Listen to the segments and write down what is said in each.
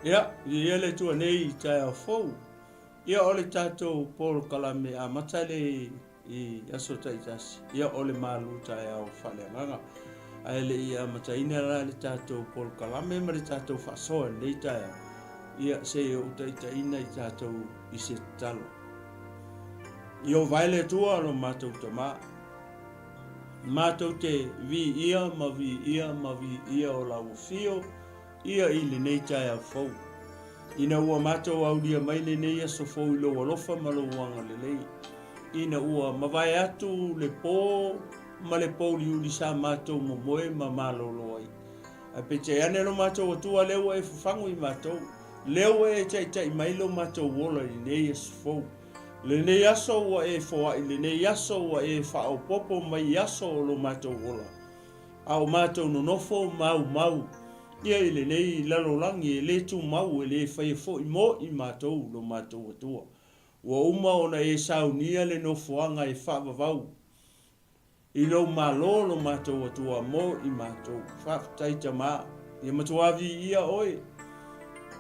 Ia, viia le Atua nei i taeao fou. Ia, o le tatou polokalame amata lea i aso taitasi, ia o le malu taeao faaleagaga. Ae le i amataina la le tatou polokalame ma le tatou faasoa i lenei taeao, ia se i ou taitaiina i tatou i se tatalo. Ieova e le Atua lo matou Tama, matou te viia ma viia ma viia o lau afio, ia i lenei taeao fou. Ina ua matou aulia mai lenei aso fou i lou alofa ma lou agalelei, ina ua mavae atu le po ma le pouliuli sa matou momoe ma malolo ai. Ae peitai ane lo matou Atua lea ua e fafagu i matou, lea ua e taitai mai lo matou ola i lenei aso fou. Lenei aso ua e foai, lenei aso ua e faaopoopo mai i aso o lo matou ola. A o matou nonofo maumau ia i lenei lalolagi e le tumau e le faia foi mo i matou lo matou Atua. Ua uma ona e saunia le nofoaga e faavavau i lou Malo lo matou Atua mo i matou. Faafetai Tama, ia matua viia oe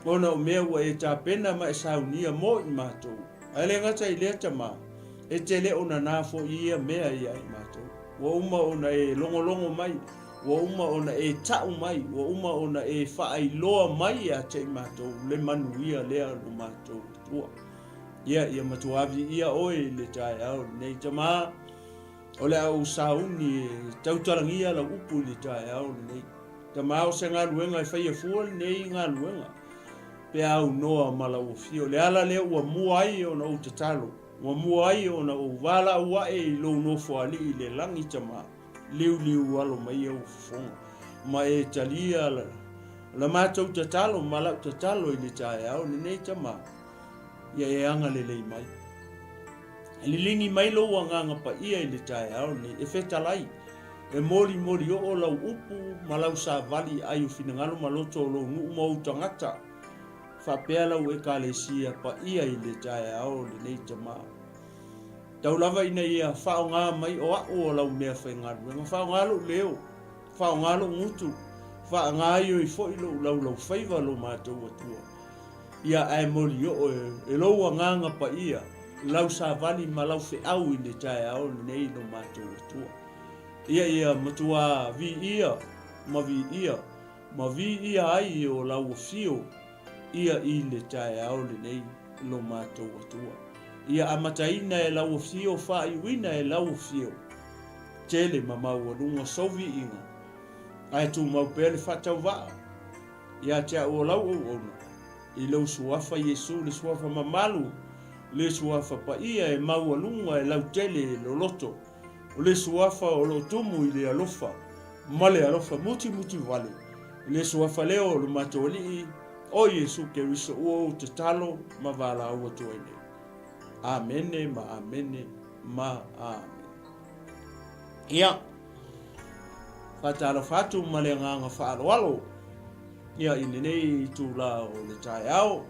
ona o mea ua e tapena ma e saunia mo i matou. Ae le gata i lea Tama, e te le o nanā foi ia mea ia i matou. Ua uma ona e logologo mai, ua uma ona e ta'u mai, ua uma ona e faailoa mai ia te i matou le manuia lea lo matou Atua. Ia, ia matua viia oe i le taeao lenei, Tama, o le a ou sauni e tautalagia lau upu i le taeao lenei. Tama, o se galuega e faia fua lenei galuega, pe a aunoa ma lau afio. O le ala lea ua mua ai ona ou tatalo. Ua mua ai ona ou valaau ae i lou nofoalii i le lagi tama, liuliu alo mai ou fofoga, ma e talia la matou tatalo ma lau tatalo i le taeao lenei tama, ia e agalelei mai. E liligi mai lou agaga paia i le taeao lenei, e fetalai, e molimoli oo lau upu ma lau savali ai o finagalo ma loto o lou nuu ma ou tagata. Faapea lau Ekalesia paia i le taeao lenei tama. Tau lava ina ia faaaoga mai o a'u o lau mea faigaluega, faaaoga lo'u leo, faaaoga lo'u gutu, faagaioi foi lo'u laulaufaiva lo matou Atua. Ia ae molioo e lou agaga paia lau savali ma lau feau i le taeao lenei lo matou Atua. Ia ia matuā viia ma viia Ma viia ai o lau afio ia i le taeao lenei lo matou Atua. Ia amataina e lau afio faaiuina e lau afio tele ma maualuga sou viiga, ae tumau pea le faatauvaa ia te au o lau auauna, i lou Suafa Iesu le Suafa mamalu, le Suafa paia e maualuga e lautele e loloto. O le suafa o lo o tumu i le alofa ma le alofa mutimuti vale, i le suafa lea o lo matou Alii, o Iesu Keriso ua ou tatalo ma valaau atu ai nei. Amene ma amene ma amene. Ia, faatalofa atu ma le agaga faaaloalo, ia i lenei itula o le taeao,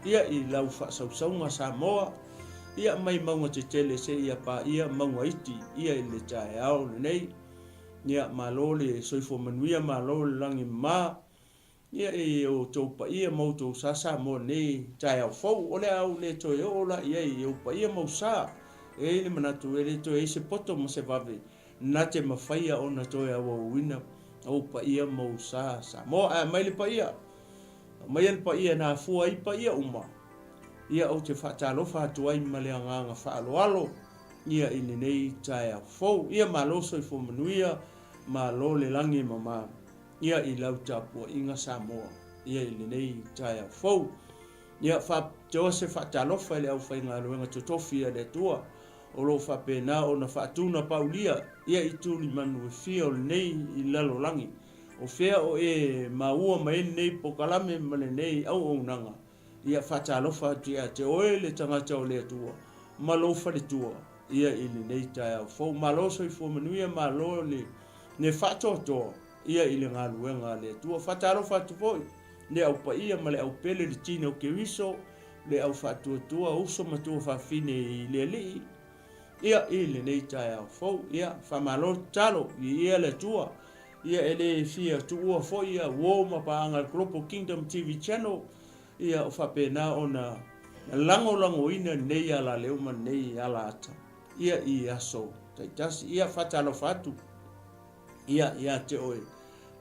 ia i lau faasausauga Samoa, Ia mai mauga tetele seia paia mauga iti ia i le taeao lenei. Ia malo le soifua manuia malo le lagi mama ia i outou paia ma outou sa Samoa nei taeao fou. O le a ou le toe oo la i ai i ou paia ma ou sa. E i ai le manatu e le toe i ai se poto ma se vave na te mafaia ona toe auauina ou paia ma ou sa Samoa. Ae aumai le paia, aumaia le paia na afua ai paia uma. Ia ou te faatalofa atu ai ma le agaga faaaloalo ia i lenei taeao fou. Ia malo soifua manuia, malo le lagi e mama ia i lau tapuaiga Samoa ia i lenei taeao fou. Ia faapitoa se faatalofa i le aufaigaluega totofi a le Atua o lo o faapena ona faatunapaulia ia i tulimanu e fia o lenei lalolagi. O fea o e maua mai ai lenei pokalame ma lenei auaunaga? Ia faatalofa atu ia te oe le tagata o le Atua ma lou faletua ia i lenei taeao fou. Malo soifua manuia, malo le le faatoatoa ia i le galuega a le Atua. Faatalofa atu foi le au paia ma le au pele, le tino o Keriso, le au faatuatua, uso ma tuafafine i le Alii ia i lenei taeao fou. Ia faamalo tatalo, viia le Atua. Ia e le fia tuua foi ia uo ma paaga a le Global Kingdom TV Channel. Ia, o faapena ona lagolagoina lenei alaleo ma lenei alaata, ia, i aso taitasi. Ia, faatalofa atu, ia, ia te oe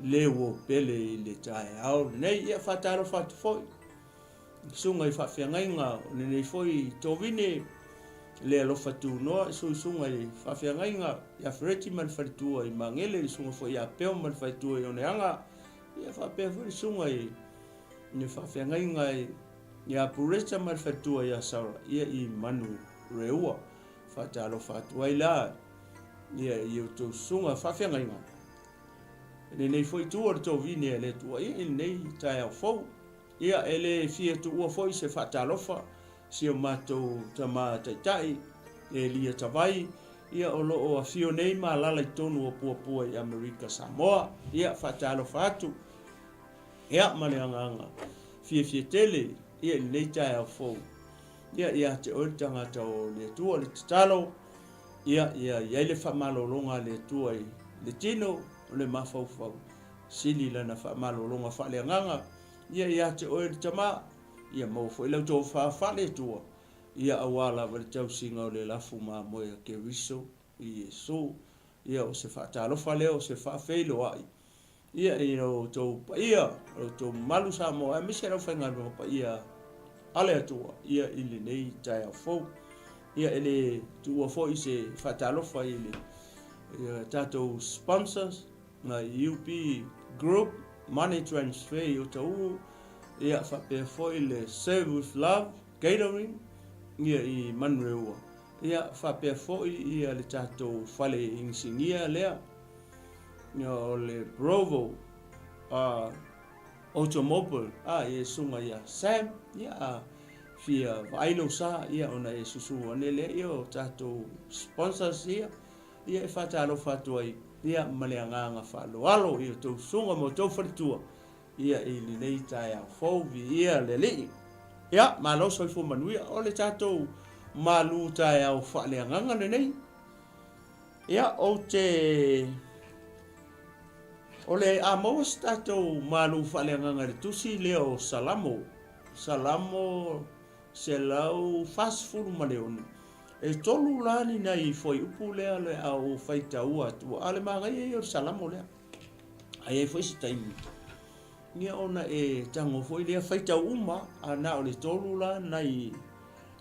le uo pele i le taeao lenei. Ia, faatalofa atu foi i susuga i faafeagaiga o lenei foi tovine, le alofa tunoa i susuga i faafeagaiga ia Fereti ma le faletua i Magele, le susuga foi ia Peo ma le faletua i Oneaga, ia faapea foi le susuga i le faafeagaiga ia Pureta ma le faletua ia Sara, ia i Manureua. Faatalofa atu ai la ia i outou susuga faafeagaiga i lenei foi itu o le tovine a le Atua ia i lenei taeao fou. Ia e le fia tuua foi se faatalofa si o matou tama taitai Elia Tavai, ia o lo o afio nei ma alala i totonu o Puapua i Amerika Samoa. Ia faatalofa atu ia ma le agaga fiafia tele ia i lenei taeao fou. Ia ia te oe le tagata o le Atua le tatalo, ia ia i ai le faamalologa a le Atua i le tino o le mafaufau, sili lana faamalologa faaleagaga, ia ia te oe le tama, ia maua foi lau tofa faale-Atua, ia aua lava le tausiga o le lafu mamoe a Keriso i Iesu. Ia o se faatalofa lea, o se faafeiloai Ia, i lo outou paia, lo outou mamalu Samoa, aemaise le aufaigaluega paia a le Atua, ia i lenei taeao fou. Ia, e le tuua foi se faatalofa i le ia, tatou sponsors, na UP Group, Money Transfer i Otahuhu, ia, faapea foi le Serve with Love Catering, ia, i Manureua. Ia, faapea foi ia le tatou fale inisinia lea, o le Provo Automobile a ia susuga ia Sam ia a fia vaai lou sa ia ona e susu ane lea ia o tatou sponsors ia ia e faatalofa atu ai ia ma le agaga faaaloalo i outou susuga ma outou faletua ia i lenei taeao fou viia le Alii. Ia malo soifua manuia o le tatou malu taeao faaleagaga lenei. Ia, ou te... O le a maua se tatou malu faaleagaga i le tusi lea o Salamo, Salamo 146. E tolu la ni nai fuaiupu lea le a ou faitaua atu, a o le manaia ia o le Salamo lea. A i ai foi se taimi, ia ona e tago foi lea faitau uma, a na o le tolu la nai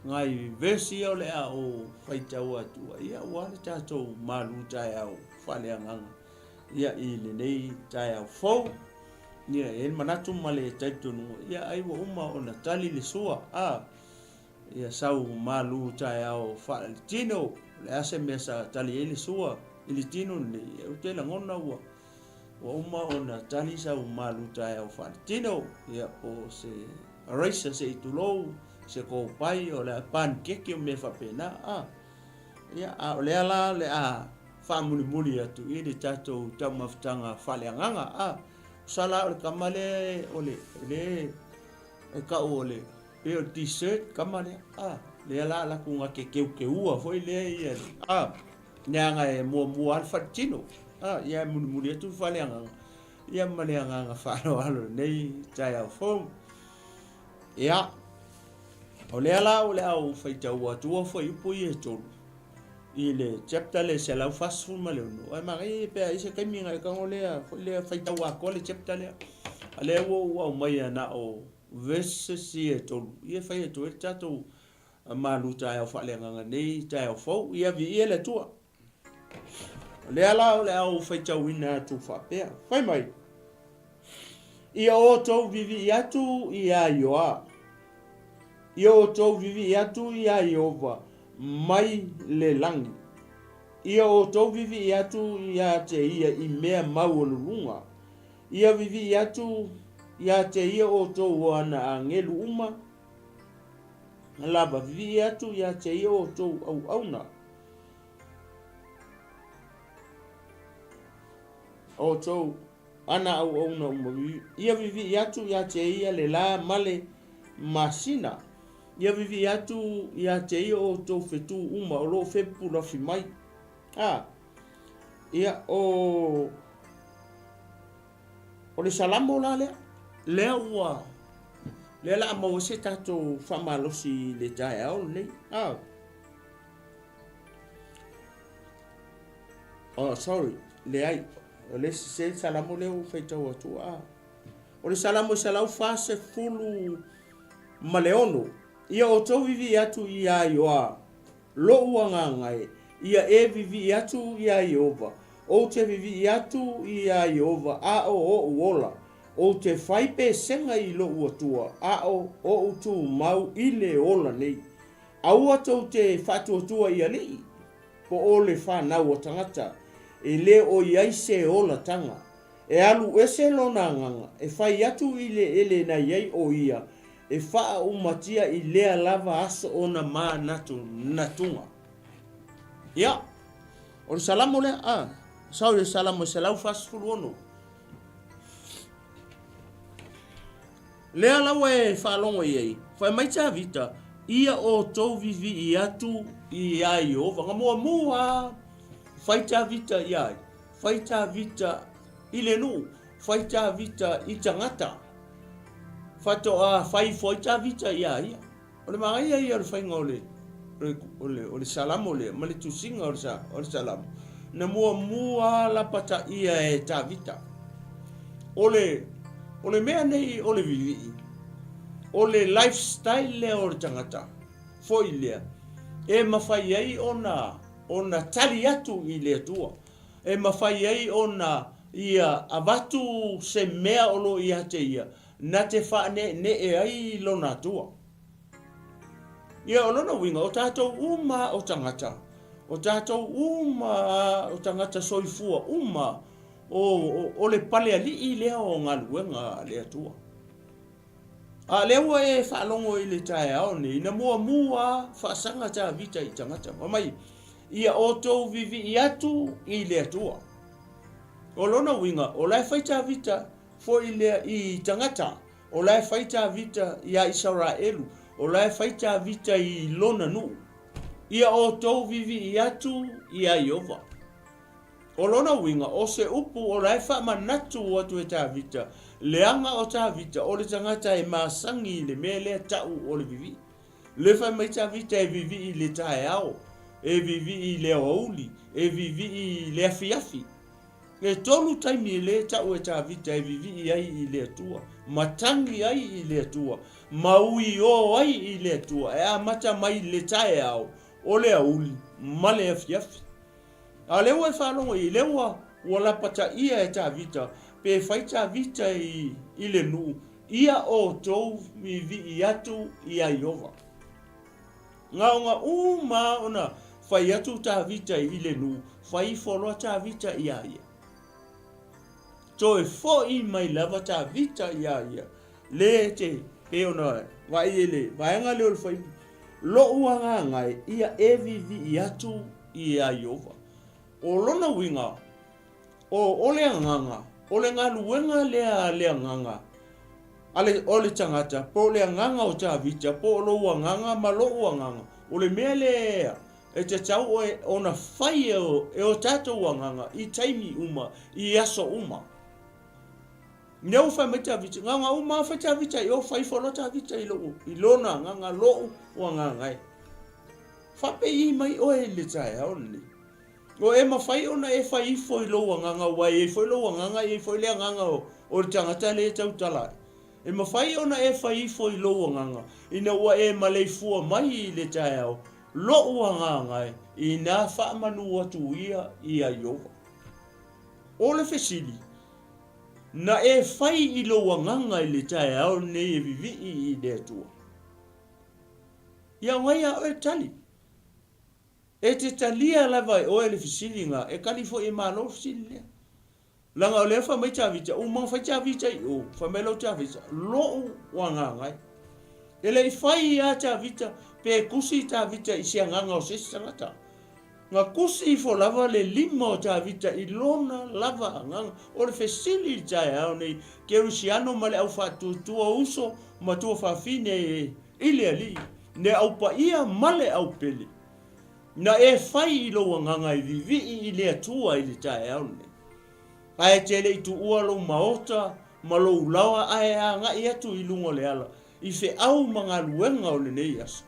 ngai verse ia o le a ou faitau atu ai, ia aua le tatou malu taeao faaleagaga ia i lenei taeao fou. Ia e i ai le manatu ma le talitonuga, ia ai ua uma ona tali le sua, a ia sau malu taeao faaletino, o le a se mea sa tali ai le sua i le tino lenei, ia ou te lagona ua ua uma ona tali sau malu taeao faaletino, ia po o se araisa se i tulou, se kopai, o le panikeke o mea faapena, a. Ia, a o lea la le a faamulimuli atu i le tatou taumafataga faaleagaga, a. Tusa la o le kama lea o le, le e tau o le, pei o le dessert kama lea, a. Lea la laku na te keukeua foi lea ia, a. Leaga e muamua lava le faletino, a. Ia e mulimuli atu le faaleagaga, ia ma le agaga faaaloalo i lenei taeao fou. Ia, o lea la o le a ou faitau atua fuaiupu ia e tolu i le chapter le 146. Ae manaia pe a i ai se taimi ona e tago lea foi lea faitau atoa le chapter lea. A lea ua ou aumaia na o verses ia e tolu ia e fai atu ai le tatou malu taeao faaleagaga nei taeao fou. Ia viia le Atua. O lea la o le a ou faitauina atu faapea. Fai mai, Ia outou vivii atu iā Ioa. Ia outou vivii atu iā Ieova mai le lagi. Ia outou vivii atu iā te ia i mea maualuluga. Ia vivii atu iā te ia outou o ana agelu uma lava. Vivii atu iā te ia outou auauna. Outou ana auauna uma ia vivii atu ia te ia le la ma le masina. Ia vivii atu ia te ia outou fetu uma o lo o fepupulafi mai. A, ia, o, o le Salamo la lea, lea ua. Lea la a maua se tatou faamalosi i le taeao lenei. Ah. Oh, sorry. Leai. O le sese le salamo lea ua faitau atu. Ah. O le salamo 146. Ia outou vivii atu iā Ioa, Loʻu agaga e, ia e vivii atu iā Ieova. Ou te vivii atu iā Ieova a o oʻu ola. Ou te fai pesega i loʻu Atua a o oʻu tumau i le ola nei. Aua tou te faatuatua i alii, po o le fanau a tagata, e le o i ai se olataga. E alu ese lona agaga, e fai atu i le ele na i ai o ia, e faaumatia i lea lava aso ona manatunatuga. Ia, o le Salamo lea, a, sorry, o le Salamo 146. Lea laua e faalogo i ai, fai mai Tavita, ia outou vivii atu iā Ieova. Nga muamua fai Tavita iā ai, fai Tavita i le nuu, fai Tavita i tagata. Faatoa fai ifo ai Tavita iā ia. O le manaia ia o le faiga o le, o le, o le Salamo lea, ma le tusiga o le, o le Salamo, na muamua lapataia e Tavita. O le, o le mea nei o le vivii, o le lifestyle lea o le tagata, foi lea, e mafai ai ona, ona tali atu i le Atua, e mafai ai ona ia avatu se mea o lo o ia te ia, na te faaneenee ai lona Atua. Ia, o lona uiga, o tatou uma o tagata, o tatou uma o tagata soifua uma, o, o, o le palealii lea o galuega a le Atua. A lea ua e faalogo i le taeao nei, na muamua faasaga Tavita i tagata, fai mai, ia outou vivii atu i le Atua. O lona uiga, o la e fai Tavita Foi lea i tagata, o la e fai Tavita iā Isaraelu, o la e fai Tavita i lona nuu. Ia outou vivii atu iā Ieova. O lona uiga, o se upu o la e faamanatu atu e Tavita, leaga o Tavita o le tagata e masani i le mea lea tau o le vivii. Le fai mai Tavita e vivii i le taeao, e vivii i le aoauli, e vivii i le afiafi. E tolu taimi e lē ta'u e Tavita e vivii ai i le Atua, ma tagi ai i le Atua, ma uiō ai i le Atua, e amata mai le taeao, o le aouli, ma le afiafi. A o lea ua e faalogo i ai, lea ua, ua lapataia e Tavita, pe fai Tavita i, i le nuu, ia outou vivii atu iā Ieova. Ngaoga uma ona fai atu Tavita i le nuu, fai ifo loa Tavita iā ia. Toe foʻi mai lava Tavita iā ia, le te pei ona vaai i le vaega lea o le fuaiupu, Loʻu agaga e, ia e vivii atu iā Ieova. O lona uiga, O, o le agaga, o le galuega lea a le agaga, a le, o le tagata, po o le agaga o Tavita, po o lou agaga ma loʻu agaga, o le mea lea e tatau oe ona fai e o, e o tatou agaga i taimi uma, i aso uma. Lea ua fai mai Tavita, gaga uma fai Tavita i o, fai ifo loa Tavita i lou, i lona agaga, loʻu agaga e. Faapei mai oe i le taeao lenei. O e mafai ona e fai ifo i lou agaga aua e i ai foi lou agaga e i ai foi le agaga o le tagata lea e tautala ai. E mafai ona e fai ifo i lou agaga ina ua e maleifua mai i le taeao, loʻu agaga e, inā faamanu atu ia iā Ieova. O le fesili, Na e fai i lou agaga i le taeao lenei e vivii i le Atua? Ia o ai a oe tali? E te talia lava e oe le fesiliga, e kali foi e Malo le fesili lea. Leaga o lea fai mai Tavita, uma fai Tavita i o, fai mai lau Tavita, loʻu agaga e. E le i fai ia Tavita, pe kusi Tavita i se agaga o se isi tagata. Na kusi ifo lava le lima o Tavita i lona lava agaga. O le fesili i le taeao nei, Kerisiano ma le au faatuatua uso ma tuafafine i le Alii, le au paia ma le au pele. Na e fai i lou agaga e vivii i le Atua i le taeao lenei. Ae te le i tuua lou maota ma lou laoa ae agai atu i luga o le ala. i feau ma galuega o lenei aso?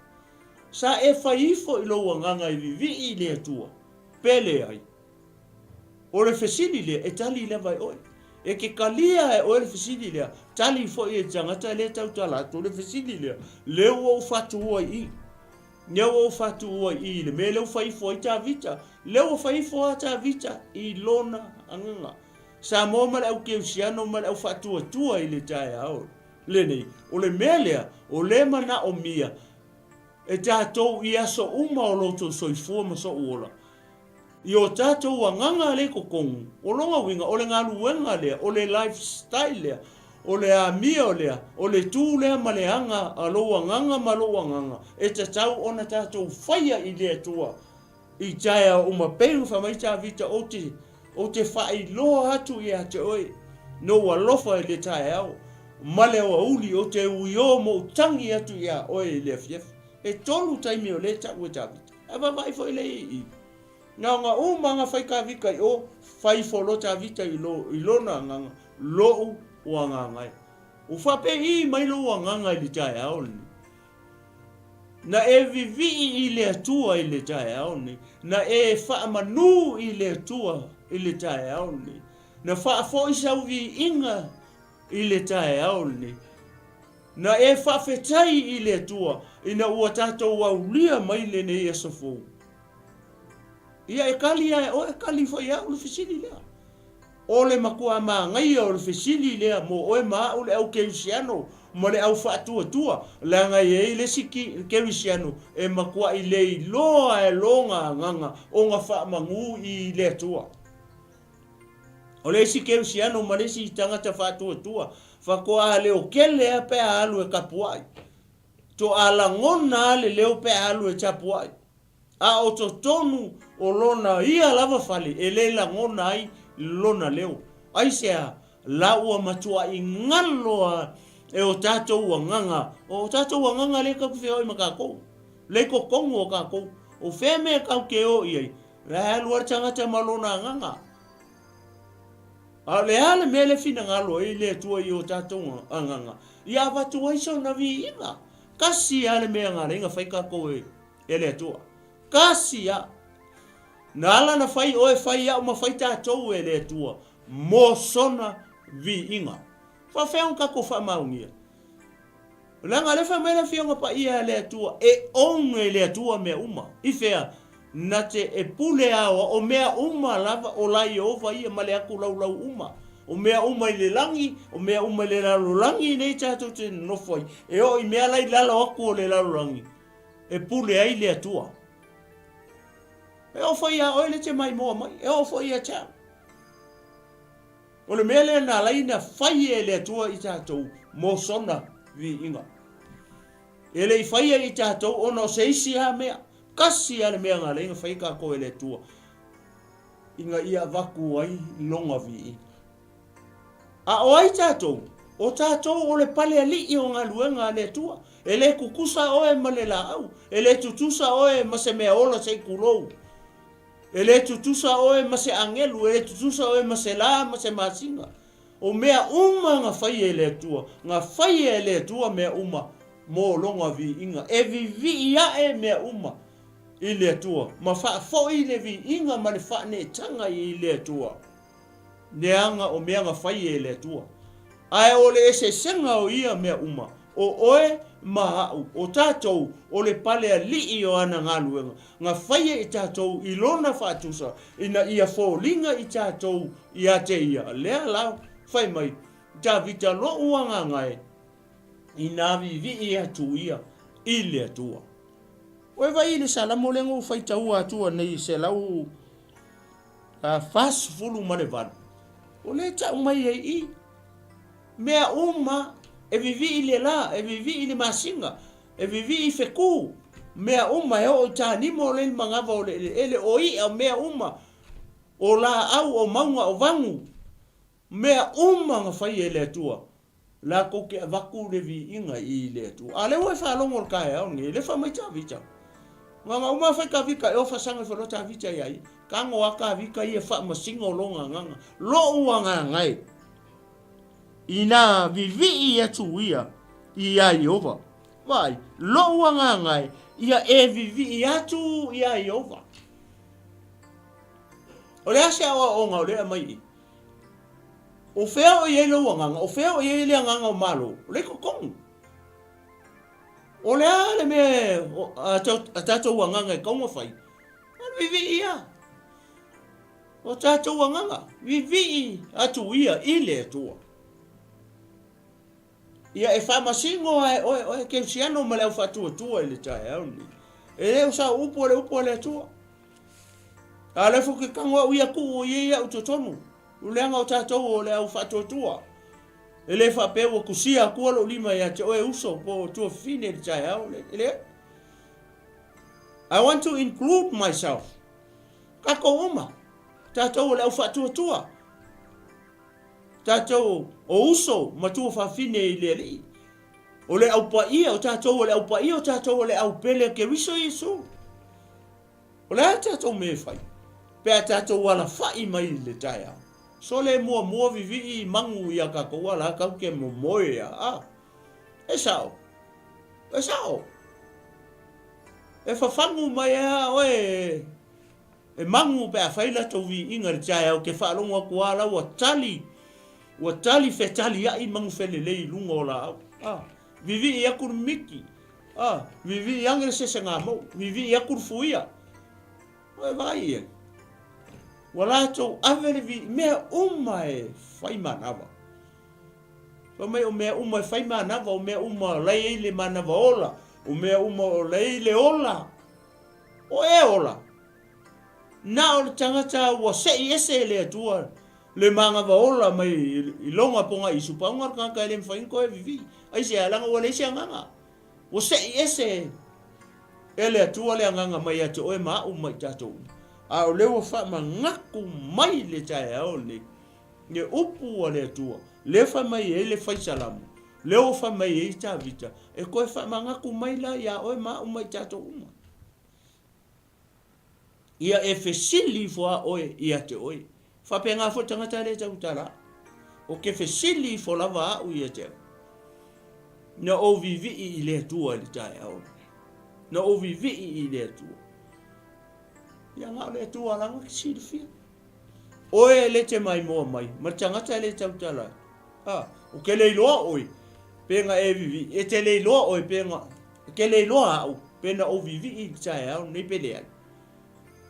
Sa e fai ifo i lou agaga e vivii i le Atua, pe leai? O le fesili lea, e tali lava e oe. E te talia e oe le fesili lea, tali foi e le tagata lea e tautala atu. O le fesili lea, lea ua ou faatuua i i. Lea ua ou faatuua i i i le mea lea ua fai ifo ai Tavita. Lea ua fai ifo lava Tavita i lona agaga. Samoa ma le au kerisiano ma le au faatuatua i le taeao lenei. O le mea lea, o lea e manaomia e tatou i aso uma o lo outou soifua ma sou ola, I o tatou agaga lea i totonu, o lona uiga o le galuega lea, o le lifestyle lea, o le amio lea, o le tu lea ma le aga a lou agaga ma lou agaga, e tatau ona tatou faia i le Atua i taeao uma. Pei ona fai mai Tavita, Ou te, ou te faailoa atu ia te oe nou alofa i le taeao ma le aoauli, ou te uiō ma ou tangi atu iā oe i le afiafi. E tolu taimi o lea e tau e Tavita. Ae vaavaai foi lea i i. Na ona uma na fai Tavita i o, fai ifo loa Tavita i lo, i lona agaga, Lo'u o agaga e. Ua faapei mai lou agaga i le taeao lenei. Na e vivii i le Atua i le taeao lenei. Na e faamanū i le Atua i le taeao lenei. Na faafoi sau viiga i le taeao lenei. Na e faafetai i le Atua ina ua tatou aulia mai lenei aso fou. Ia e tali lava e oe, tali foi e au le fesili lea. O le matua manaia o le fesili lea mo oe ma au le au kerisiano ma le au faatuatua, leaga e i ai le isi kerisiano e matuai le iloa e lona agaga ona faamanu i le Atua. O le isi kerisiano ma le isi tagata faatuatua, faatoa leo tele lava pe a alu e tapuai. Toa lagona lava le leo pe a alu e tapuai. A o totonu o lona ia lava fale e le lagona ai lona leo. Aisea? La ua matuai galo a e o tatou agaga, o tatou agaga lea tatou te feoai ma tatou, lea i totonu o tatou. O fea mea tatou te o i ai? La e alu lava le tagata ma lona agaga. A o le a le mea lea e finagalo ai le Atua i o tatou agaga? Ia avatu ai sona viiga. Tasi lava le mea na ala ai ona fai tatou e le Atua. Tasi lava. Na ala ona fai oe, fai au ma fai tatou e le Atua mo sona viiga. Faafefea ona tatou faamaonia? Leaga o lea e fai mai le Afioga Paia a le Atua, e own e le Atua mea uma. I fea? Na te e pule aoa o mea uma lava o la Ieova ia ma le atu laulau uma. O mea uma i le lagi, o mea uma i le lalolagi nei tatou te nonofo ai, e oo i mea la i lalo atu o le lalolagi, e pule ai le Atua. E oo foi ia oe lea e te maimoa mai, e oo foi ia te au. O le mea lea na ala ai ona fai e le Atua i tatou mo sona viiga. E le i faia i tatou ona o se isi lava mea. Tasi lava le mea na ala ai ona fai tatou e le Atua, ina ia avatu ai lona viiga. A o ai tatou? O tatou o le pale alii o galuega a le Atua. E le tutusa oe ma le laau, e le tutusa oe ma se mea ola se i tulou. E le tutusa oe ma se agelu, e le tutusa oe ma se lā ma se masina. O mea uma na faia e le Atua, na faia e le Atua mea uma mo lona viiga. E vivii ae mea uma i le Atua, ma faafoi le viiga ma le faaneetaga i le Atua. Leaga o mea na faia e le Atua. Ae o le eseesega o ia mea uma, o oe ma a'u, o tatou, o le pale ali'i o ana galuega, na faia i tatou i lona faatusa, ina ia foliga i tatou ia te ia, lea la fai mai Tavita, Lo'u agaga e, inā viivii atu ia i le Atua. Ua e vaai i le Salamo lea na ou faitaua atua nei 148, o lea e tau mai ai i mea uma e vivii i le la, e vivii i le masina, e vivii i fetu, mea uma e oo i tanimo o le manava o le eleele, o i'a, mea uma, o laau, o mauga, o vagu, mea uma na fai e le Atua, latou te avatu le viiga i le Atua. A o lea ua e faalogo i le taeao lenei, lea fai mai Tavita. Na uma fai Tavita e o fasaga ifo loa Tavita ia ia. Tago a Tavita ia faamasino lona agaga. Lou agaga e, ina vivii atu ia. iā Ieova. Vaai, lou agaga e, ia e vivii atu iā Ieova. O le a se aoaoga o lea e aumai i i? O fea o i ai lou agaga? O fea o i ai le agaga o Malo? O lea i totonu. O le a le mea a tatou agaga e tatau ona fai? Na o le vivii ia. O tatou agaga, vivii atu ia i le Atua. Ia e faamasino lava e oe, oe kerisiano ma le au faatuatua i le taeao lenei. E le o sau upu o le upu a le Atua. A o lea foi ke tago au ia tuu i ai au totonu. O leaga o tatou o le au faatuatua. E le faapea ua tusia atua lou lima ia te oe uso po o tuafafine i le taeao le. E leai. I want to include myself. Tatou uma. Tatou o le au faatuatua. Tatou o uso ma tuafafine i le Alii. O le au paia, o tatou o le au paia, o tatou o le au pele a Keriso Iesu. O le a tatou mea e fai? Pe a tatou alafai mai i le taeao. Sole muamua vivii magu ia tatou ala tau ke momoe ia. A. E sao. E sao. E fafagu mai a oe e magu pe a fai latou viiga i le taeao ke faalogo atu a la ua tali ua tali fetaliai magu felelei i luga o laau. A. Vivii atu le miti. A, vivii ane le sesegamou, vivii atu le fuia. Ua e vaai i ai. Ua latou ave le vi, mea uma e fai manava. Fai mai o mea uma e fai manava, o mea uma o la e i ai le manava ola, o mea uma o la e i ai le ola. O e ola. Na o le tagata ua sei ese e le Atua le manava ola mai i lona pogai i supaunga le tagata e le mafai ona toe vivii. Aisea? Leaga ua leai se agaga. Ua sei ese e le Atua le agaga mai ia te oe ma au ma i tatou uma. A o lea ua faamanatu mai le taeao lenei le upu a le Atua, lea fai mai ai le fai Salamo, lea ua fai mai ai Tavita, e toe faamanatu mai la ia oe ma au ma i tatou uma. Ia e fesili ifo a oe ia te oe. Faapena foi tagata le tautala. O ke fesili ifo lava a'u ia te au. Na ou vivii i le Atua i le taeao lenei. Na ou vivii i le Atua. Ia na o le Atua lava ke silafia. Oe e le te maimoa mai, ma le tagata e le tautala atu. A, o ke le iloa oe, pe na e vivii, e te le iloa oe pe na, e ke le iloa a'u, pe na ou vivii i le taeao lenei pe leai.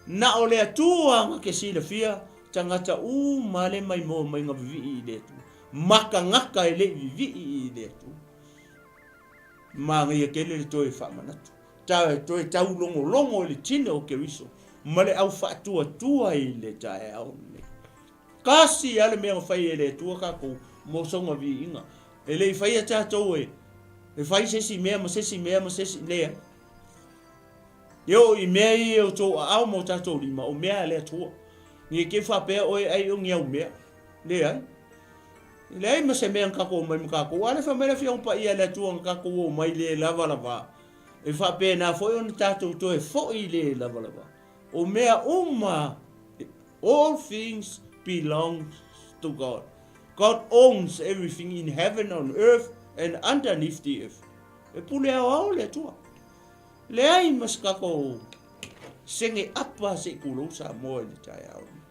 Na o le Atua na ke silafia, tagata uma le maimoa mai na vivii i le Atua. Ma tagata e le i vivii i le Atua. Manaia tele le toe faamanatu. Ta toe taulogologo i le tino o Keriso ma le au faatuatua i le taeao lenei. Tasi lava le mea na fai e le Atua tatou mo sona viiga. E le i faia tatou e e fai se isi mea ma se isi mea ma se isi, leai. E oo i mea ia o tou aao ma o tatou lima, o mea a le Atua. Ne i te i faapea oe ai o ni au mea. Leai. E leai ma se mea na tatou omai ma tatou. A lea fai mai le Afioga Paia a le Atua na tatou omai le lavalava, e faapena foi ona tatou toe foi le lavalava. O mea uma, all things belong to God. God owns everything in heaven, on earth and underneath the earth. E pule aoao le Atua. Leai ma se tatou sege apa se i tulou Samoa i le taeao lenei.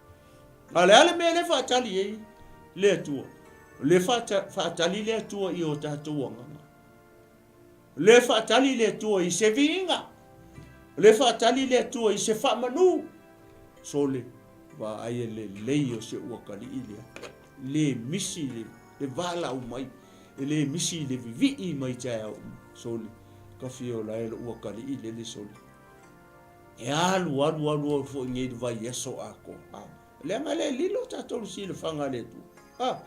A o le a le mea lea e faatali ai le Atua? O lea e faatali le Atua i o tatou agaga. O lea e faatali le Atua i se viiga. O lea e faatali le Atua i se faamanu. Sole, vaai e lelei o se uakalii lea. Le misi le, le valaau mai. E le misi le vivii mai taeao uma. Sole, ka fia ola e lou akalii lele sole. E alu alu alu alu foi nei le vaiaso atoa. A, leaga le lilo tatou le silafaga a le Atua. A,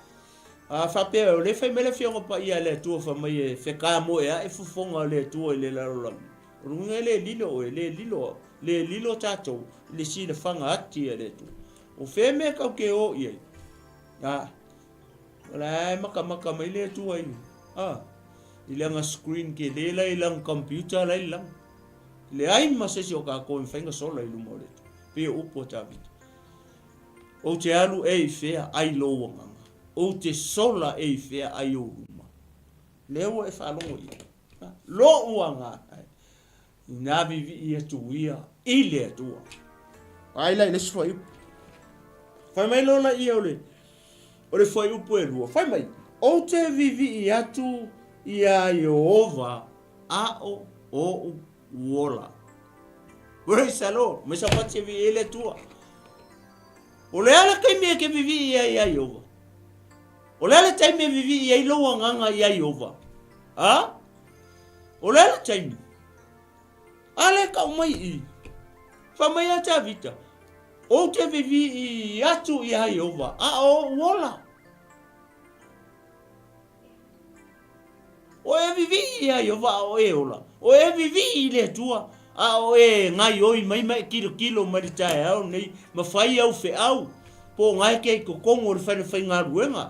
a faapea o lea fai mai le Afioga Paia a le Atua fai mai e fetamoeae fofoga o le Atua i le lalolagi. O le uiga e le lilo oe, le lilo au, le lilo tatou i le silafaga ati a le Atua. O fea mea tau te o i ai? A, o la e makamaka mai le Atua i, a, i lana screen tele la i lana computer la i lana. Leai ma se isi o tatou e mafai ona sola i luma o le Atua. Pei o upu a Tavita. Ou te alu ea i fea ai lou agaga? Ou te sola ea i fea ai ou luma? Lea ua e faalogo i ai. Lo'u agaga e, inā vivii atu ia i le Atua. Vaai la i le isi fuaiupu. Fai mai loa laia o le, o le fuaiupu e lua. Fai mai, ou te vivii atu iā Ieova a o oʻu ola. Praise the Lord. Mai sapati e vivii ai le Atua. O le a le taimi e ke vivii ai iā Ieova? O le a le taimi e vivii ai lou agaga iā Ieova? A? O le a le taimi? A le kau mai i. Fai mai ia Tavita, Ou te vivii atu iā Ieova, a o oʻu ola. O e vivii iā Ieova a o e ola. O e vivii i le Atua a o e gaioi mai ma e kilokilo mai le taeao nei ma fai au feau po o gae ke i totonu o le falefaigaluega.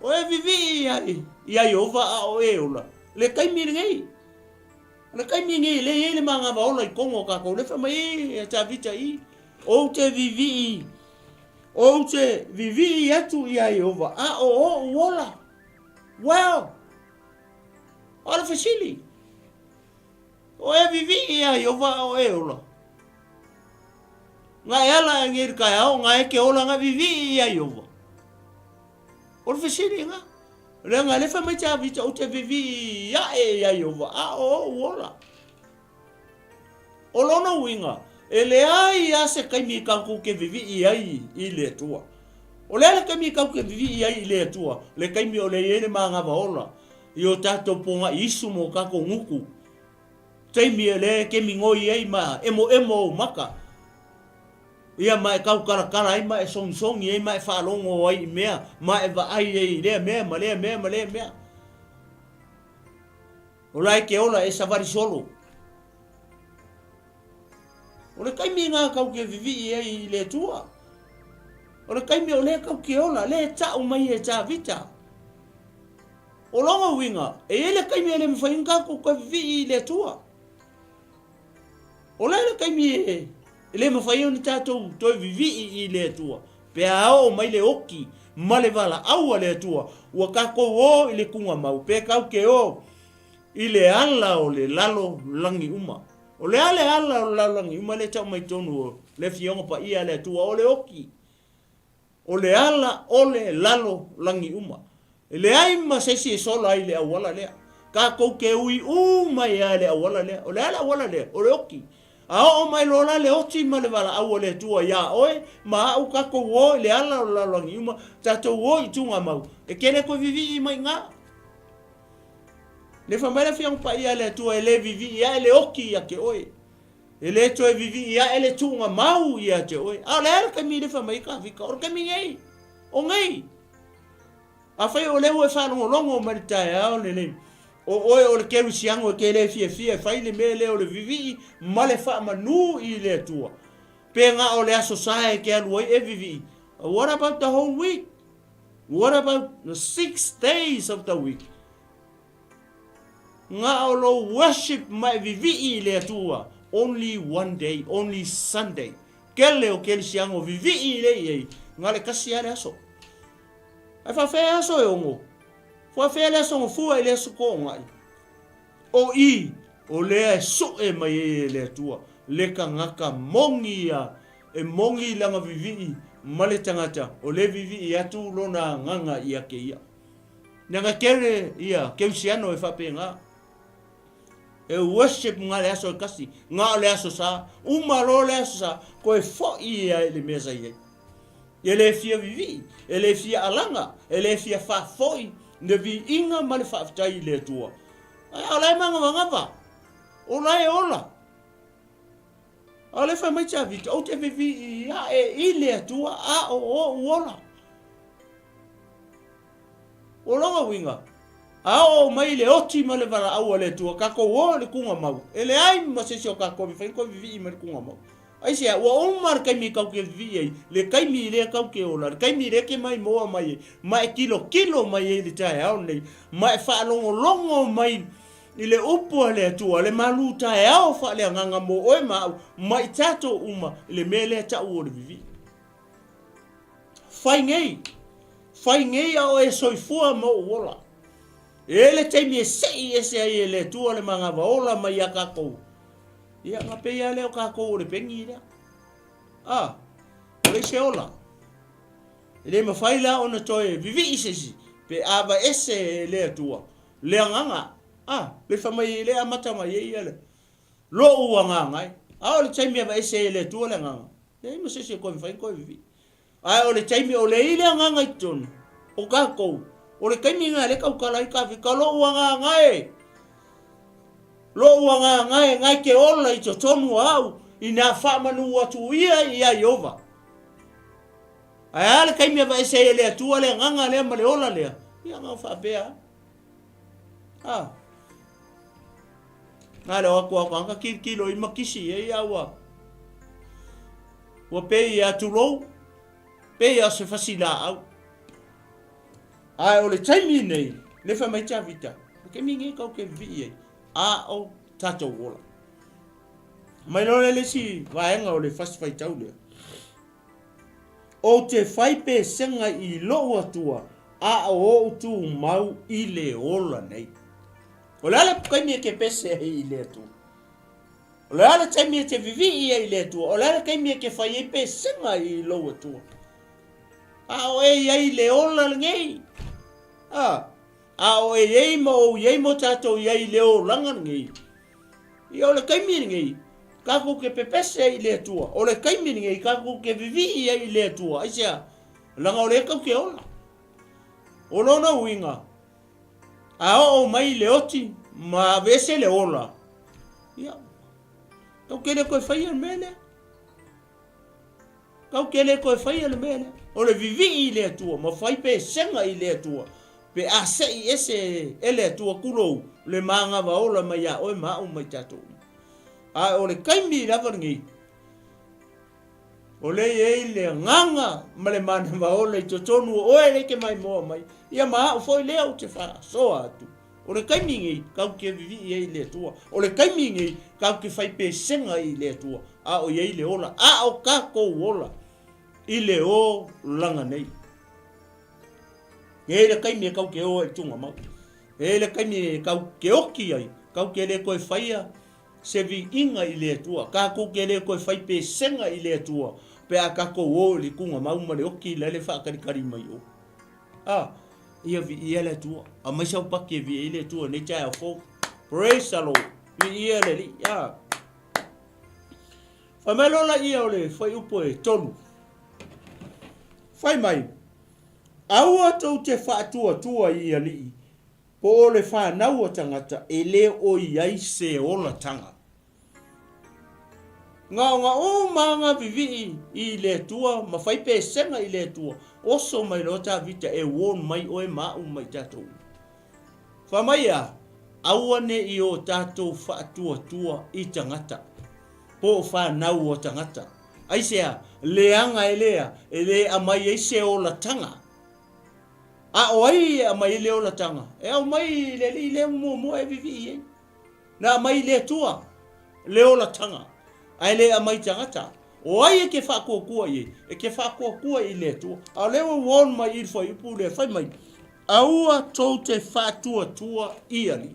O e vivii iā Ieova a o e ola. Le taimi lenei. O le taimi lenei e le i ai le magava ola i totonu o tatou. Le fai mai e Tavita i, Ou te vivii, ou te vivii atu iā Ieova a o oʻu ola. Well, o le fesili, o e vivii iā Ieova a o e ola? Nga e ala e nei le taeao, nga e ke ola nga vivii iā Ieova. O le fesili nga, leaga le fai mai Tavita, ou te vivii aʻe iā Ieova a o oʻu ola. O lona uiga, e leai lava se taimi tatou te vivii ai i le Atua. O le a le taimi tatou te vivii ai i le Atua? Le taimi o lea e i ai le manava ola i o tatou pogaʻi isu ma o tatou gutu. Taimi o lea e te migoi ai ma emoemo ou maka. Ia ma e tautalatala ai ma e sogisogi ai ma e faalogo ai i mea ma e vaai ai i lea mea ma lea mea ma lea mea. O la e ke ola e savali solo. O le taimi ngā kau ke vivii ai i le Atua. O le taimi o lea kau ke ola, le ta'u mai e Tavita. O lona uiga, e i ai le taimi e le mawhai ona tatou toe vivii i le Atua. O le a le taimi e le mafai ai ona tatou toe vivii i le Atua? Pe a oo mai le oki ma le valaau a le Atua, ua tatou o i le tugamau, pe tatou te o i le ala o le lalo lagi uma. O le a le ala o le lalo lagi uma lea e tau mai totonu o le Afioga Paia a le Atua? O le oki. O le ala o le lalo lagi uma. E leai ma se isi e sola ai i le auala lea. Tatou te ui uma ai lava i le auala lea. O le a le auala lea? O le oti. A oo mai loa la le oti ma le valaau a le Atua iā oe ma a'u tatou o i le ala o le lalolagi uma, tatou o i Tugamau, e tele toe vivii mai i ina. Le fai mai le Afioga Paia a le Atua e le vivii ae le oti ia te oe. E le toe vivii ae le tuuga mau ia te oe. A o le a le taimi le fai mai ai Tavita? O le taimi nei. O nei. Afai o lea ua e faalogologo mai le taeao lenei, o oe o le kerisiano e te le fiafia e fai le mea lea o le vivii ma le faamanū i le Atua, pe na o le Aso Sa e te alu ai e vivii, what about the whole week? What about the 6 days of the week? Na o lou worship ma e vivii i le Atua only one day, only Sunday. Kele o kerisiano vivii lea i ai, na le kasi lava le aso. Ae faafea aso e ono? Faafea le aso gafua i le aso toonai? O i, o lea e sue mai ai e le Atua le tagata moni ia, e moni lana vivii ma le tagata o le vivii atu lona agaga ia te ia. Leaga kele ia Keusiano e faapena. E worship nga le aso e kasi, nga o le aso sa, uma loa le aso sa, koe fo'i ia i le mea sa i ai. E le fia vivii, e le fia alaga, e le fia faafoi le viiga ma le faafetai i le Atua. Ae o la e manavagava, o la e ola. A o le fai mai Tavita, ou te vivii ae i le Atua a o oʻu ola. O lona uiga, a oo mai le oti ma le valaau a le Atua, tatou o i le tugamau, e leai ma se isi o tatou e mafai ona toe vivii mai le tugamau. Aisea, ua uma le taimi tatou te vivii ai, le taimi lea tatou te ola, le taimi lea e te maimoa mai ai, ma e tilotilo mai ai i le taeao lenei, ma e faalogologo mai i le upu a le Atua, le malu taeao faaleagaga mo oe ma au, ma i tatou uma, i le mea lea tau o le vivii. Fai nei, fai nei a o e soifua ma ou ola. E i ai le taimi e sei ese ai e le Atua le manava ola mai iā kākou, ia, ona pei lava lea o kākou o le peni lea. A, ua leai se ola. E le mafai la ona toe vivii se isi pe aveese e le Atua le agaga. A, le fai mai e le amata mai ai ia le lou agaga e. A o le taimi e aveese ai e le Atua le agaga, leai ma se isi e toe mafai ona toe vivii. Ae o le taimi o le i le agaga i totonu o kākou, o le taimi lena lea e tautala ai Tavita, lou agaga e, lou agaga e, na e te ola i totonu o au, ina faamanu atu ia ia Ieova. Ae a le taimi e aveese ai e le Atua le agaga lea ma le ola lea? Ia na o faapea a. A. Na le o atu a tagata tilotilo i ma kisi i ai a ua ua pei ia tulou, pei a o se fasi laau. Ae o le taimi nei, le fai mai Tavita, o le taimi nei tau te vivii ai, a o tatou ola. Mai loa le isi vaega o le fasi faitau lea. Ou te fai pesega i lou Atua, a o ou tumau i le ola nei. O le a le taimi e te pese ai i le Atua? O le a le taimi e te vivii ai i le Atua? O le a le taimi e te fai ai pesega i lou Atua? A o e i ai i le ola lenei? A, a o e i ai ma ou i ai mo tatou i ai i le olaga lenei? Ia o le taimi lenei, tatou te pepese ai i le Atua. O le taimi lenei, tatou te vivii ai i le Atua. Aisea? Leaga o lea tatou te ola. O lona uiga, a oo mai le oti ma aveese le ola, ia, tatou te le toe faia le mea lea. Tatou te le toe faia le mea lea. O le vivii i le Atua ma fai pesega i le Atua, pe a sei ese e le Atua tulou le manava ola mai ia oe ma au ma i tatou uma. Ae o le taimi lava lenei, o lea e i ai le agaga ma le manava ola i totonu o oe lea e te maimoa mai, ia ma au foi lea ou te faasoa atu. O le taimi nei, tatou te vivii ai i le Atua. O le taimi nei, tatou te fai pesega i le Atua, a o i ai le ola, a o tatou ola i le olaga nei. E i ai le taimi e tatou te o ai i le tugamau. E i ai le taimi e tatou te oti ai, tatou te le toe faia se viiga i le Atua. Tatou te le toe fai pesega i le Atua pe a tatou o i le tugamau ma le oti la le faatalitali mai o. A, ia viia le Atua. Aumai sau paki e viia ai le Atua i lenei taeao fou. Praise the Lord. Viia le Alii. A. Fai mai loa laia o le fuaiupu e tolu. Fai mai, aua tou te faatuatua i alii, po o le fanau a tagata e le o i ai se olataga. Gaoga uma nga vivii i le Atua ma fai pesega i le Atua, oso mai loa Tavita e warn mai oe ma au ma i tatou uma. Fai mai a, aua ne i o tatou faatuatua i tagata, po o fanau o tagata. Aisea, leaga e lea, e le aumai ai se olataga. A o ai e aumai ai le olataga? E aumai i le alii lea ua muamua e vivii ai. Na aumai i le Atua le olataga, ae le aumai i tagata. O ai e te faatuatua i ai? E te faatuatua i le Atua. A o lea ua warn mai i le fuaiupu lea, fai mai, Aua tou te faatuatua i alii.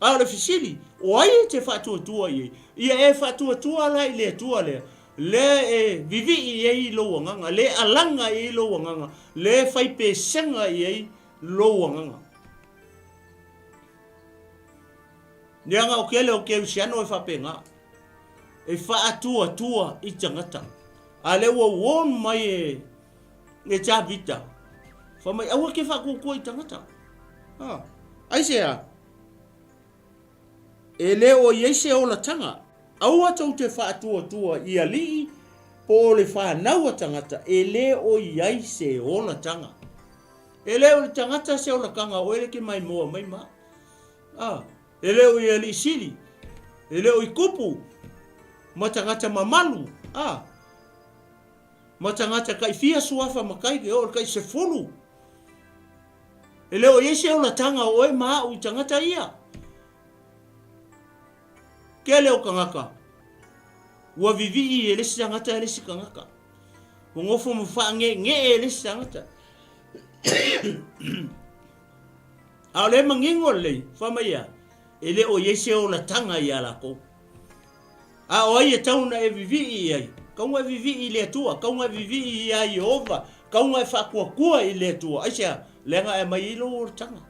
A o le fesili, o ai e te faatuatua i ai? Ia e faatuatua la i le Atua lea, lea e vivii i ai lou agaga, lea e alaga i ai lou agaga, lea e fai pesega i ai lou agaga. Leaga o kele o Kerisiano e faapena, e faatuatua i tagata. A lea ua warn mai e, e Tavita, fai mai, aua ke faatuatua i tagata. Ha. Aisea? E le o i ai se olataga. Aua tou te faatuatua i alii po o le fanau a tagata, e le o i ai se olataga. E le o le tagata se olataga o oe le ke maimoa mai ma. A, e le o i alii sili, e le o i kupu, ma tagata mamalu, a, ma tagata kai fia suafa matai ke oo i le kai sefulu. E le o i ai se olataga o oe ma au i tagata ia. Kele o tagata, ua vivii e le isi tagata e le isi tagata. Ua nofo ma faangeengee e le isi tagata. A o lea e manino lelei, fai mai a, e le o i ai se olataga ia lakou. A o ai e tau ona e vivii i ai? Tau ona e vivii i le Atua, tau ona e vivii ia Ieova, tau ona e faatuatua i le Atua. Aisea? Leaga e aumai ai lou olataga.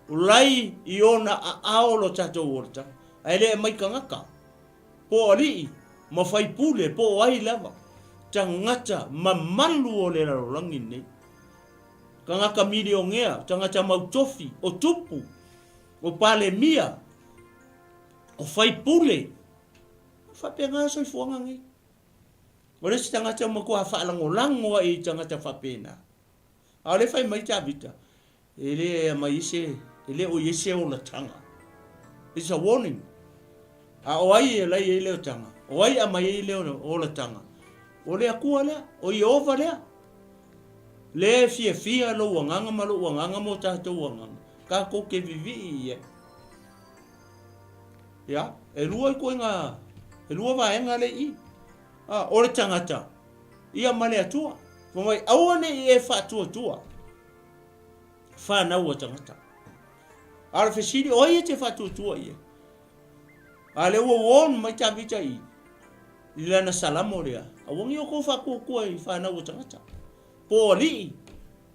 O lai i ona aao lo tatou olataga, ae le aumai tagata, po o alii ma faipule, po o ai lava, tagata mamalu o le lalolagi lenei. Tagata milionea, tagata mautofi, o tupu, o palemia, o faipule. E faapena le soifuaga nei. O le isi tagata ua matua faalagolago ai i tagata faapena. A o lea fai mai Tavita, e le aumai ai se, e le o i ai se olataga. It's a warning. A o ai e lai ai le olataga? O ai e aumai ai le olataga? O le Atua lea, o Ieova lea. Lea e fiafia lou agaga ma lou agaga ma o tatou agaga, tatou te vivii i ai. Ia, e lua ituaiga, e lua vaega lea i i. A, o le tagata, ia ma le Atua. Fai mai, aua ne i e faatuatua fanau a tagata. A o le fesili, o ai e te faatuatua i ai? A lea ua warn mai Tavita i i lana salamo lea, aua ne i outou faatuatua i fanau a tagata, po o alii,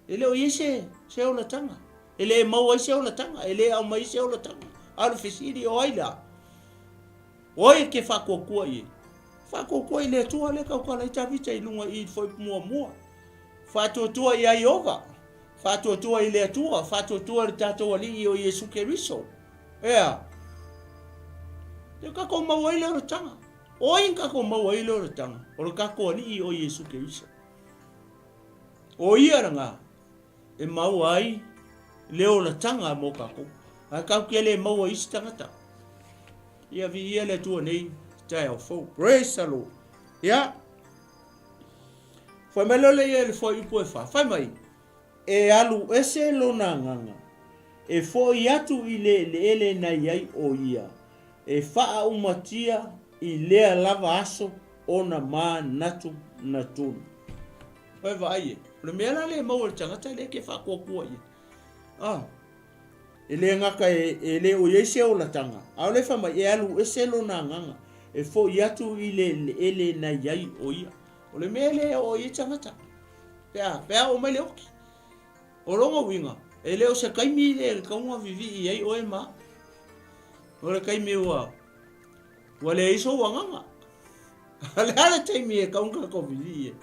e le o i ai se, se olataga. E le maua ai se olataga, e le aumai ai se olataga. A o le fesili, o ai la? O ai e te faatuatua i ai? Faatuatua i le Atua lea e tautala ai Tavita i luga i i le fuaiupu muamua. Faatuatua ia Ieova, faatuatua i le Atua, faatuatua i le tatou Alii o Iesu Keriso. Ea. Lea tatou maua ai le olataga. O ai tatou maua ai le olataga? O le tatou Alii o Iesu Keriso. O ia lena e maua ai le olataga mo tatou. Ae tatou te le maua i isi tagata. Ia viia le Atua nei taeao fou. Praise the Lord. Ia. Fai mai loa ia i le fuaiupu e fa. Fai mai, e alu ese lona agaga, e foi atu i le eleele na i ai o ia, e faaumatia i lea lava aso ona manatunatuna. Oi vaai e, o le mea la lea e maua i le tagata lea e te faatuatua i ai. Ah, e le gata e, e le o i ai se olataga, a o le fai mai, e alu ese lona agaga, e foi atu i le eleele na i ai o ia. O le mea lea e oo i ai tagata, pe a, pe a oo mai le oki. O lona uiga, e le o se taimi lea e tatau ona vivii ai oe ma au. O le taimi ua, ua leai sou agaga. O le a le taimi e tatau ona tatou vivii ai?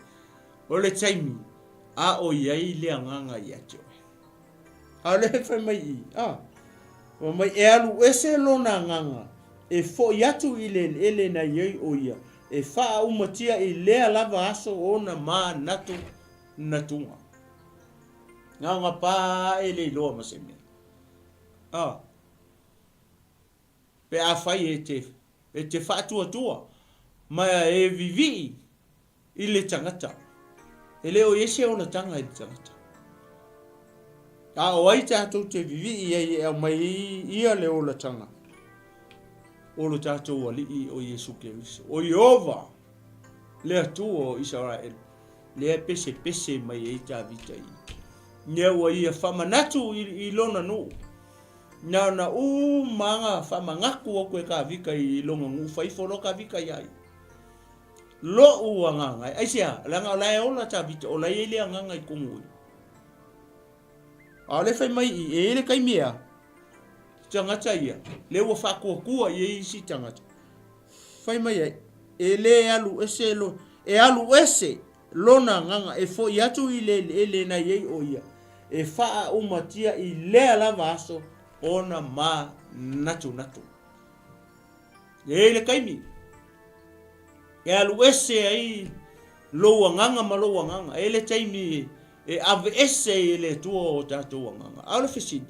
O le taimi a o i ai le agaga ia te oe. A o lea e fai mai i, a, fai mai e alu ese lona agaga, e foi atu i le eleele na i ai o ia, e faaumatia i lea lava aso ona manatunatuga. Na ona pa ae le iloa ma se mea. A, pe afai e te, e te faatuatua ma e vivii i le tagata. E le o i ai se olataga i le tagata. A o ai tatou te vivii ai e aumai ai ia le olataga? O lo tatou Alii o Iesu Keriso, o Ieova, le Atua o Isaraelu, lea e pesepese mai ai Tavita i mea ua ia faamanatu i, i lona nuu. Na ona uma faamanatu atu e Tavita i lona nuu, fai ifo loa Tavita ia ia. Lo'u agaga e. Aisea? Leaga o la e ola Tavita, o la e i ai le agaga i tonu o ia. A o lea e fai mai i, e i ai le taimi e a? Tagata ia, lea ua faatuatua i ai isi tagata. Fai mai ai, e le alu ese lo, e alu ese lona agaga e foi atu i le eleele na i ai o ia, e faaumatia i lea lava aso ona manatunatu. E i ai le taimi e alu ese ai lou agaga ma lou agaga. E i ai le taimi e aveese ai e le Atua o tatou agaga. A o le fesili,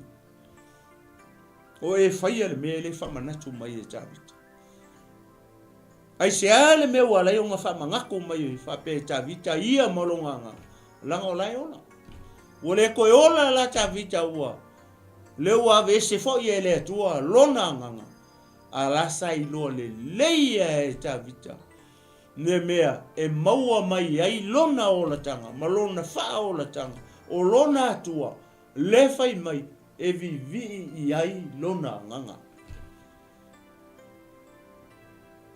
o e faia le mea e le faamanatu mai e Tavita? Aisea le mea ua ala ai ona faamanatu mai faapea e Tavita ia ma lona agaga? Leaga o la e ola. Ua le toe ola la Tavita ua lea ua aveese foi e le Atua lona agaga. A la sa iloa lelei ia e Tavita le mea e maua mai ai lona olataga ma lona faaolataga, o lona Atua, le fai mai. e vivii i ai lona agaga.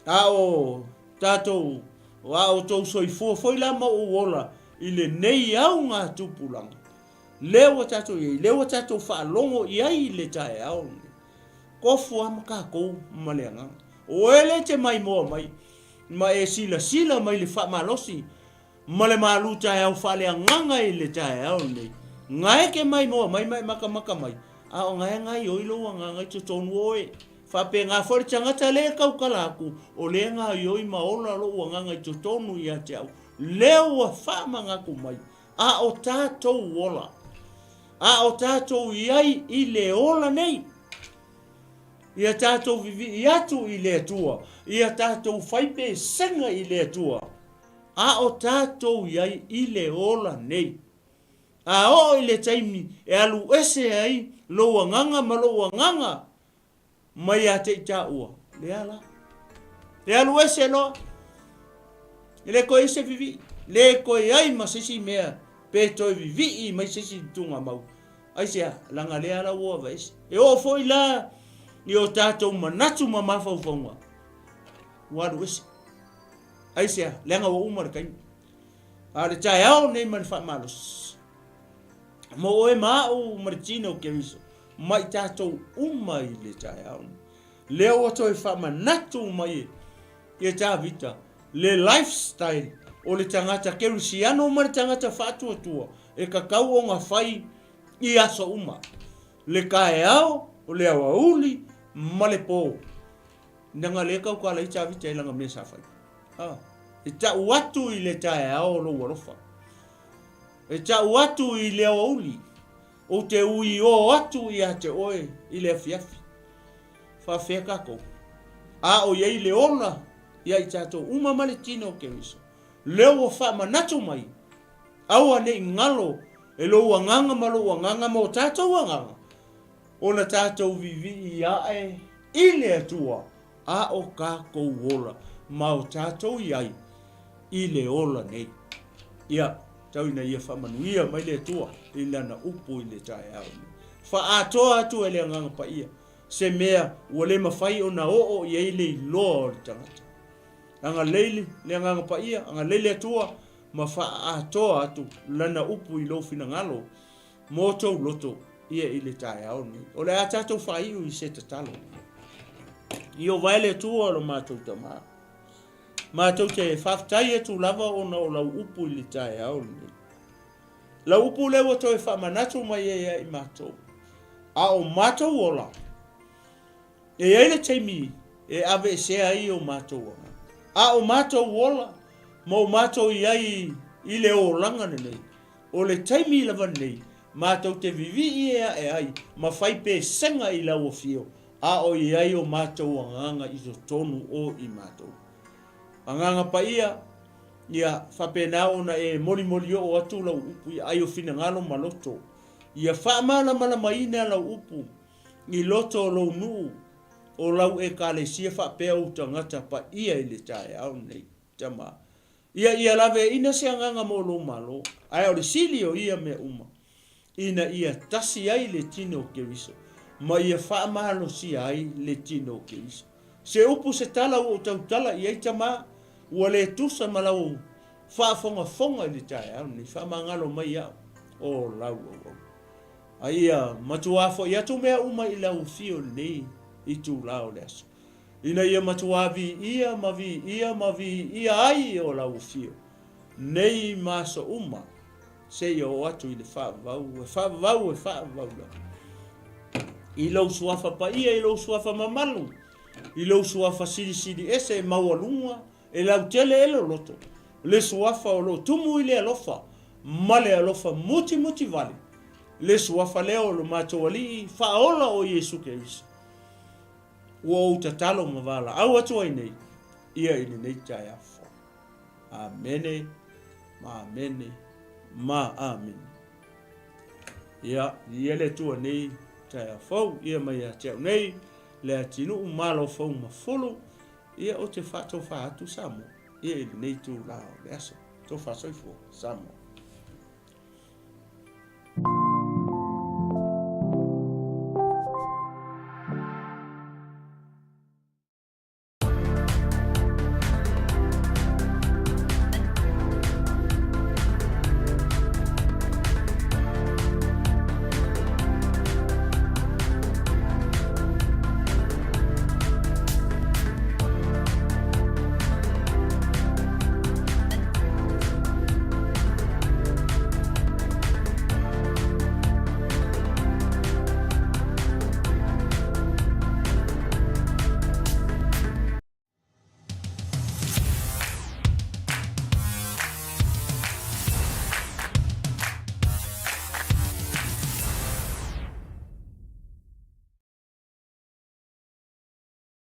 A o tatou, a o tou soifua foi la ma ou ola i lenei augatupulaga, lea ua tatou i ai, lea ua tatou faalogo i ai i le taeao lenei. Tofu lava ma tatou ma le agaga. O oe lea e te maimoa mai ma e silasila mai i le faamalosi ma le malu taeao faaleagaga i le taeao lenei. Na e te maimoa mai ma e matamata mai, a o na e gaoioi lou agaga i totonu o oe. Faapena foi le tagata lea e tautala atu, o lea e gaoioi ma ola lou agaga i totonu ia te au, lea ua faamanatu mai, a o tatou ola, a o tatou i ai i le ola nei. Ia tatou vivii atu i le Atua, ia tatou fai pesega i le Atua, a o tatou i ai i le ola nei. A oo i le taimi e alu ese ai lou agaga ma lou agaga mai ia te i taua, lea la. E alu ese loa, e le toe i se vivii, le toe ai ma se isi mea pe toe vivii mai se isi tugamau. Aisea? Leaga lea la ua aveese. E oo foi la i o tatou manatu ma mafaufauga, ua alu ese. Aisea? Leaga ua uma le taimi. A o le taeao nei ma le faamalosi, mo oe ma au ma le tino o Keriso, ma i tatou uma i le taeao nei. Lea ua toe faamanatu mai e Tavita le lifestyle o le tagata kerisiano ma le tagata faatuatua e tatau ona fai i aso uma, le taeao, le aoauli ma le po. Leaga lea e tautala ai Tavita i lana mea sa fai. A, e tau atu i le taeao o lou alofa. E tau atu i le aoauli. Ou te uiō atu ia te oe i le afiafi. Faafea tatou? A o i ai le ola ia i tatou uma ma le tino o Keriso, lea ua faamanatu mai, aua ne i galo e lou agaga ma lou agaga ma o tatou agaga, ona tatou vivii ae i le Atua, a o tatou ola ma o tatou i ai i le ola nei. Ia, tau ina ia faamanuia mai le Atua i Lana upu i le taeao nei. Faaatoa atu e le Agaga Paia se mea ua le mafai ona oo i ai le iloa o le tagata. Agalelei le Agaga Paia, agalelei le Atua ma faaatoa atu Lana upu i lou finagalo mo tou loto ia i le taeao lenei. O le a tatou faaiu i se tatalo. Ieova e le Atua o lo matou Tama, matou te faafetai atu lava ona o lau upu i le taeao lenei. Lau upu lea ua toe faamanatu mai ai ia i matou, a o matou ola, e i ai le taimi e aveesea ai o matou agaga. A o matou ola ma o matou i ai i le olaga lenei, O le taimi lava lenei, matou te vivii e ae ai ma fai pesega i lau afio, a o i ai o matou agaga i totonu o i matou. Agaga Paia, ia faapena ona e molimoli oo atu lau upu i aai o finagalo ma loto. Ia faamalamalamaina lau upu i loto o lou nuu, o lau Ekalesia faapea ou tagata paia i le taeao lenei. Tama. Ia ia laveaina se agaga mo lou malo, ae o le sili o ia mea uma, ina ia tasi ai le tino o Keriso, ma ia faamalosia ai le tino o Keriso. Se upu se tala ua ou tautala i ai, Tama, ua le tusa ma lau faafogafoga i le taeao lenei, faamagalo mai au, o lau auauna. A ia matuā foi atu mea uma i lau afio i lenei itulā o le aso. Ina ia matuā viia ma viia ma viia ai o lau afio, nei ma aso uma, seia oo atu i le faavavau, e faavavau, e faavavau lava. I lou suafa paia, i lou suafa mamalu, i lou suafa silisili ese e maualuga, e lautele e loloto, le suafa o lo o tumu i le alofa ma le alofa mutimuti vale, le suafa lea o lo matou Alii faaola o Iesu Keriso. Ua ou tatalo ma valaau atu ai nei ia i lenei taeao fou. Amene, ma amene, ma amene. Ia, viia le Atua nei taeao fou, ia mai ia te au nei, le atinuu malo fou ma fulu, ia ou te faatofa atu Samoa, ia i lenei itulā o le aso. Tofa soifua, Samoa.